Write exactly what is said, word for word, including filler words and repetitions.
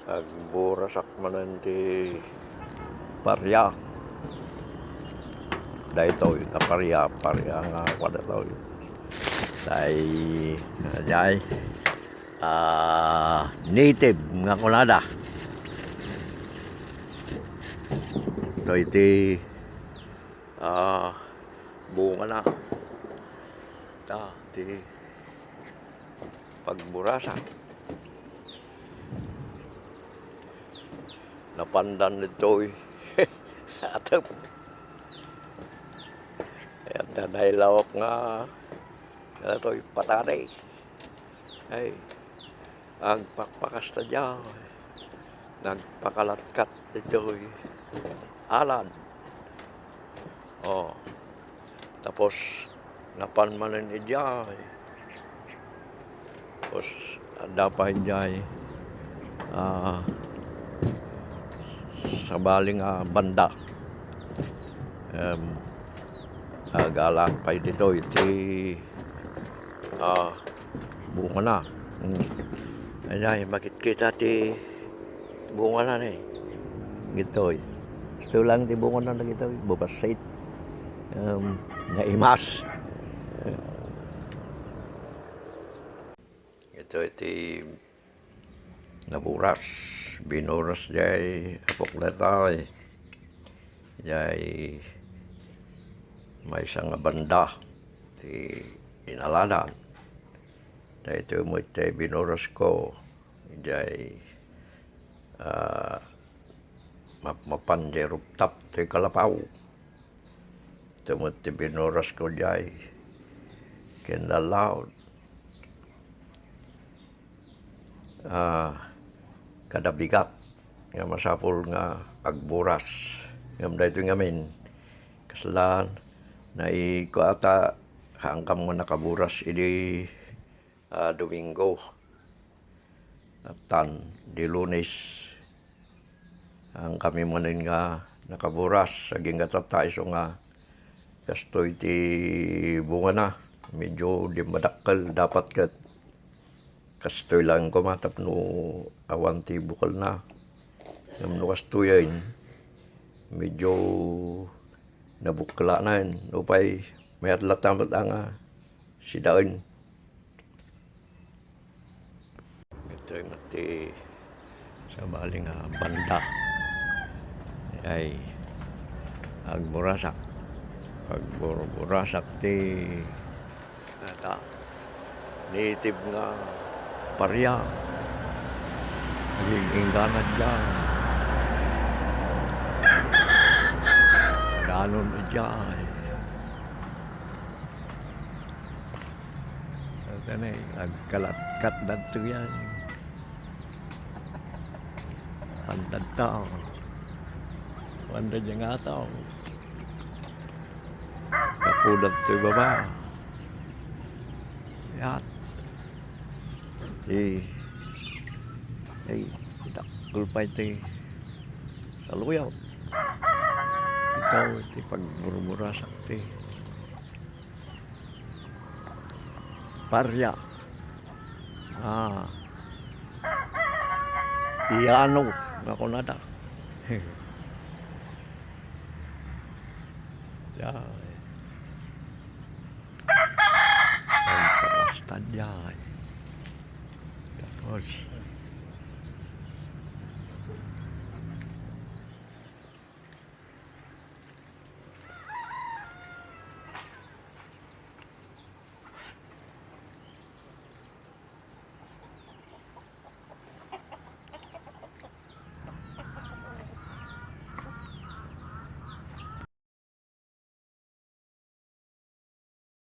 Agburasak manen ti paria. Daytoy nga paria, paria nga kuan daytoy. Tay, ajay, ah, native nga kunada. Daytoy ti, ah, bungana. Ta, ti pagburasak. Napandan ditoy. Atep. Ayan, nailawak nga, ano to, patani. Ay, agpakpakas ta diay. Nagpakalatkat ditoy. Alad. Oh. Tapos, napan manen idiay. Tapos, adda pay idiay, ah, sabali nga banda. Em, agala pay ditoy ti, ah, bungana. Hmm. Ay, ay, makitkita ti bungana ni. Ditoy. Isto lang ti bungana dagitoy. Bubassit. Em, naimas. Ito iti naburas. Binuras jay apok daytoy. Jay maysa nga banda ti inaladan. Daytoy met ti binurasko. Jay, ah, map-, mapan jay rooftop ti kalapaw. Ito met ti binurasko jay. Kinlalaw. Ah, kada bigat nga masapul nga agburas. Ngem daytoy ngamin, kasla, naikua ta, haangkam nga nakaburas idi, ah, Domingo. Tan, di Lunes, haangkami manen nga nakaburas, agingga tatta isu nga kastoy ti bungana. Medyo di madakkel, dapat ket kastoy lang koma tapno awan ti bukelna. Ngem no kastoyen, medyo nabukkelanen. Nupay mayat latta met nga sidaen. Itoy met ti sabali nga banda. Ay, agburasak. Agburburasak ti, ata, native nga paria. Naging inggana diay. Danon diay. Kani, agkalatkat dadtoy. Pandadta. Panda diay nga tao. Kapudat toy baba. Yat. Ti, ay, dakkel pay ti saluyot. Ikaw ti pagburburasak ti paria. Ah. Piano nga kunada. Yan. Ay, basta diay. Tapos,